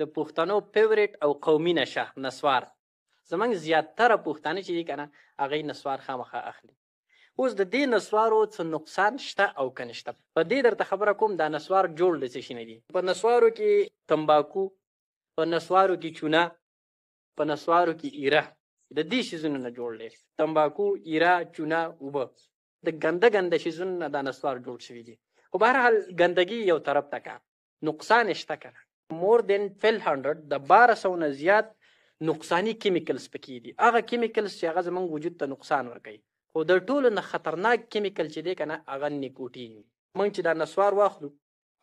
د پښتنو فیوریټ او قومي نشه نسوار. زمونږ زیاتره پښتانه چې دي که نه، هغوی نسوار خامخا اخلي. اوس د دې نسوارو څه نقصان شته او که نشته، په دې درته خبره کوم. دا نسوار جوړ د څه شي نه دي؟ په نسوارو کې تمباکو، په نسوارو کې چونه، په نسوارو کې ایره، د دې شیزونو نه جوړ دی. تمباکو، ایره، چونه، اوبه، د ګنده ګنده شیزونو نه دا نسوار جوړ شوي دي. خو بهرحال ګندګي یو طرف ته که، نقصان یې شته که نه؟ مور دین 1200، د 1200 نه زیات نقصاني کیمیکلز پکې دي، هغه کیمیکلز چې هغه زمونږ وجود ته نقصان ورکوي. خو د ټولو نه خطرناک کیمیکل چې دی که نه، هغه نیکوټین. موږ چې دا نسوار واخلو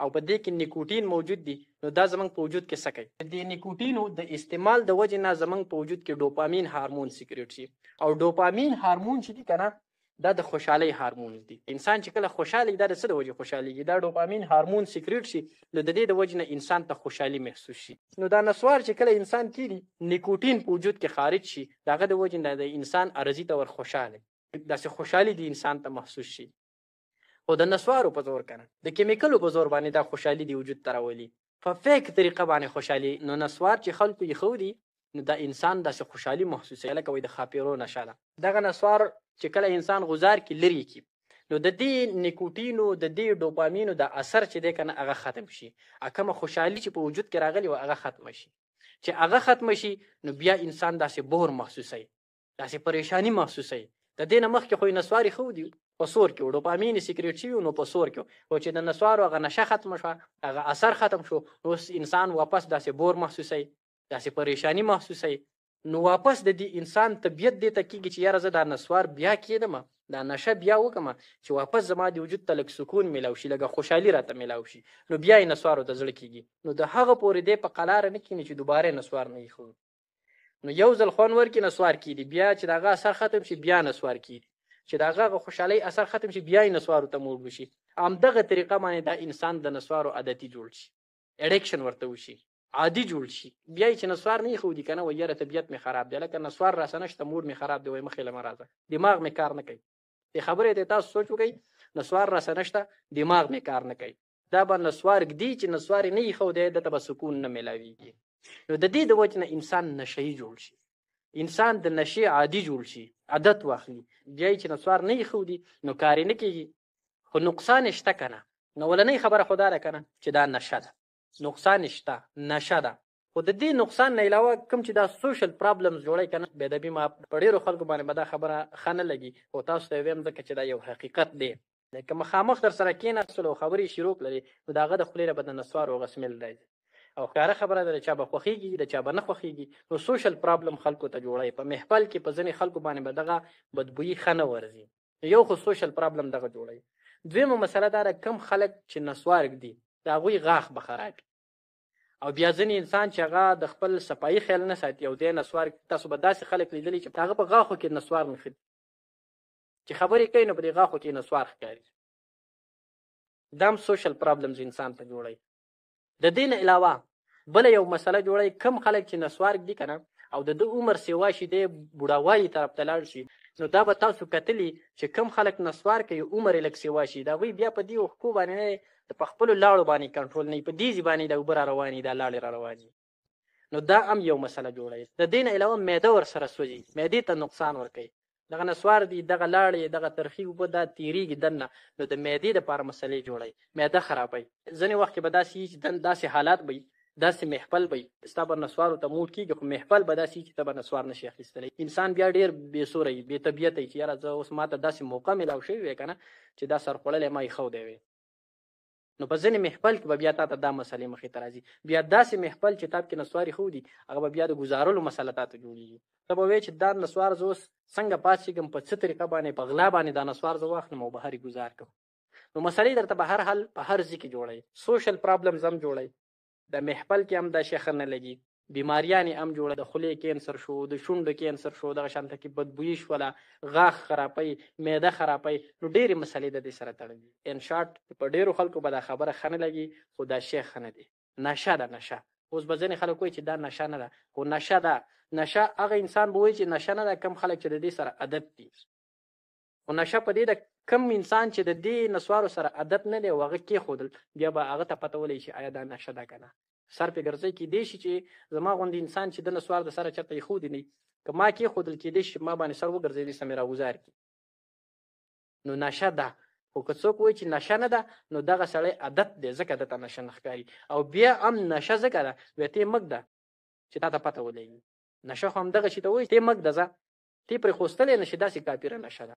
او په دې کې نیکوټین موجود دي، نو دا زمونږ په وجود کې څه کوي؟ د دې نیکوټینو د استعمال د وجې نه زمونږ په وجود کې ډوپامین هارمون سیکریټ شي، او ډوپامین هارمون چې دي که نه، دا د خوشحالۍ هارمونز دي. انسان چې کله خوشحاله وي، دا د څه د وجې خوشحالېږي؟ دا ډوپامین هارمون سیکریټ شي، نو د دې د وجې نه انسان ته خوشحالي محسوس شي. نو دا نسوار چې کله انسان کیږي، نیکوټین په وجود کې خارج شي، د هغه د وجې نه د انسان عرضي طور خوشحاله، داسې خوشحالي د انسان ته محسوس شي. خو د نسوارو په زور کنه، د کیمیکلو په زور باندې دا خوشحالي دی وجود ته راولي، په فیک طریقه باندې خوشحالي. نو نسوار چې خلکو یې ښودي، نو دا انسان داسې خوشحالي محسوسوي لکه وایي د ښاپېرو نشه ده. دغه نسوار چې کله انسان غزار کې لرې کړي، نو د دې نیکوټینو، د دې ډوپامینو د اثر چې دی که نه، هغه ختم شي. کومه خوشحالي چې په وجود کې راغلې وه، هغه ختمه شي. چې هغه ختمه شي، نو بیا انسان داسې bore محسوسوي، داسې پریشانی محسوسوي. د دې نه مخکې خو یې نسواري ښه دي، په سور کې ډوپامین یې سیکریټ شوي، نو په سور کې. خو چې د نسوارو هغه نشه ختمه شوه، هغه اثر ختم شو، نو اوس انسان واپس داسې bore محسوسوي، داسې پریشانی محسوسوي. نو واپس د دې انسان طبیعت دې ته کېږي چې یاره زه دا نسوار بیا کېدم، دا نشه بیا وکړم چې واپس زما د وجود ته لږ سکون میلاو شي، لږه خوشحالي راته میلاو شي. نو بیا یې نسوارو ته زړه کېږي. نو د هغه پورې دی په قلاره نه کښېني چې دوباره یې نسوار نه ایښود. نو یو ځل خوند ورکړي، نسوار کېږي، بیا چې د هغه اثر ختم شي، بیا نسوار کېږي. چې د هغه هغه خوشحالۍ اثر ختم شي، بیا یې نسوارو ته موډ وشي. همدغه طریقه باندې دا انسان د نسوارو عادتي جوړ شي، addiction ورته وشي، عادي جوړ شي. بیا یې چې نسوار نه ایښودي که نه، وایي یاره طبیعت مې خراب دی، لکه نسوار راسره نشته، موډ مې خراب دی، وایي مخې له مه راځه، دماغ مې کار نه کوي. دې خبرې ته تاسو سوچ وکړئ، نسوار راسره نشته، دماغ مې کار نه کوي. دا به نسوار ږدي، چې نسوار یې نه ایښودی، ده ته به سکون نه میلاویږي. نو د دې د وجې نه انسان نشه جوړ شي، انسان د نشې عادي جوړ شي، عادت واخلي. بیا یې چې نسوار نه ایښودي، نو کار یې نه کېږي. خو نقصان یې شته که نه؟ نو اولنۍ خبره خو دا ده که نه چې دا نشه ده، نقصان یې شته، نشه ده. خو د دې نقصان نه علاوه کوم چې دا social problems جوړوي که نه، بې ادبي ما په ډېرو خلکو باندې به دا خبره ښه نه لګي، خو تاسو ته یې وایم ځکه چې دا یو حقیقت دی. که مخامخ در سره کېناستل او خبرې یې شروع کړلې، نو د هغه د خولې نه به د نسوارو هغه smell راځي. او ښکاره خبره ده، د چا به خوښېږي، د چا به نه خوښېږي. نو social problem خلکو ته جوړوي. په محفل کې په ځینې خلکو باندې به دغه بدبویي ښه نه ورځي. یو خو social problem دغه جوړوي. دویمه مسله دا ده، کم خلک چې نسوار ږدي، د هغوی غاښ به خراب. او بیا ځینې انسان چې هغه د خپل صفایي خیال نه ساتي او دی نسوار، تاسو به داسې خلک لیدلي چې هغه په غاښو کې نسوار نښلي، چې خبرې کوي نو په دې غاښو کې نسوار ښکاري. دا هم social problems انسان ته جوړوي. د دې نه علاوه بله یو مسله جوړوي، کم خلک چې نسوار ږدي که نه، او د ده عمر سیوا شي، دی بوډاوالي طرف ته لاړ شي، نو دا به تاسو کتلي چې کم خلک نسوار کوي، عمر یې لږ سیوا شي، د هغوی بیا په دې اوښکو باندې نه، د په خپلو لاړو باندې کنټرول نه وي، په دې ځای باندې د اوبه را روانې، دا لاړې را روانې. نو دا هم یو مسله جوړوي. د دې نه علاوه معده ورسره سوځي، معدې ته نقصان ورکوي. دغه نسوار دي، دغه لاړې، دغه ترخې اوبه دا تېرېږي دننه، نو د معدې دپاره مسلې جوړوي، معده خرابوي. ځینې وخت کې به داسې وي چې داسې حالات به وي، داسې محفل به وي، ستا به نسوارو ته موډ کېږي، خو محفل به داسې وي چې ته به نسوار نه شې اخیستلی. انسان بیا ډېر بې سوره وي، بې طبیعته وي چې یاره زه اوس ما ته داسې موقع میلاو شوې وی که نه چې دا سرخوړلی ما ایښودی وی. نو په ځینې محفل کې به بیا تا ته دا مسلې مخې ته راځي. بیا داسې محفل چې تا پکې نسواري ښودي، هغه به بیا د ګزارلو مسله تا ته جوړېږي. ته به وایې چې دا نسوار زه اوس څنګه پاڅېږم، په څه طریقه باندې، په غلا باندې دا نسوار زه واخلم او بهر یې ګزار کړم. نو مسلې درته به هر حال په هر ځای کې جوړوي. social problems هم جوړوي، د محفل کې هم دا شی ښه نه لګي، بیماریانې هم جوړه، د خولې کینسر شو، د شونډو کینسر شو، دغه شان ته کې بدبویي شوله، غاښ خرابوي، معده خرابوي. نو ډېرې مسلې د دې سره تړلي. in short په ډېرو خلکو به دا خبره ښه نه لګي، خو دا شی ښه نه دی، نشه ده، نشه. اوس به ځینې خلک وایي چې دا نشه نه ده، خو نشه ده. نشه هغه انسان به وایي چې نشه نه ده کم خلک چې د دې سره عادت دي، خو نشه په دې ده کم انسان چې د دې نسوارو سره عادت نه دی او هغه کېښودل، بیا به هغه ته پته ولګي چې آیا دا نشه ده که نه. سر پې ګرځي. کېدای شي چې زما غوندې انسان چې د نسوار د سره چېرته ایښودي نه، که ما کېښودل کېدای شي ما باندې سر وګرځي، دې سره مې راګوزار کړي. نو نشه ده. خو که څوک وایي چې نشه نه ده، نو دغه سړی عادت دی، ځکه ده ته نشه نه ښکاري. او بیا هم نشه ځکه ده، بیا ته یې مه ږده چې تا ته پته ولګي. نشه خو همدغه شي ته وایي، ته یې مه ږده، ځه ته یې پرېښوستلی نه شي، داسې کاپیره نشه ده.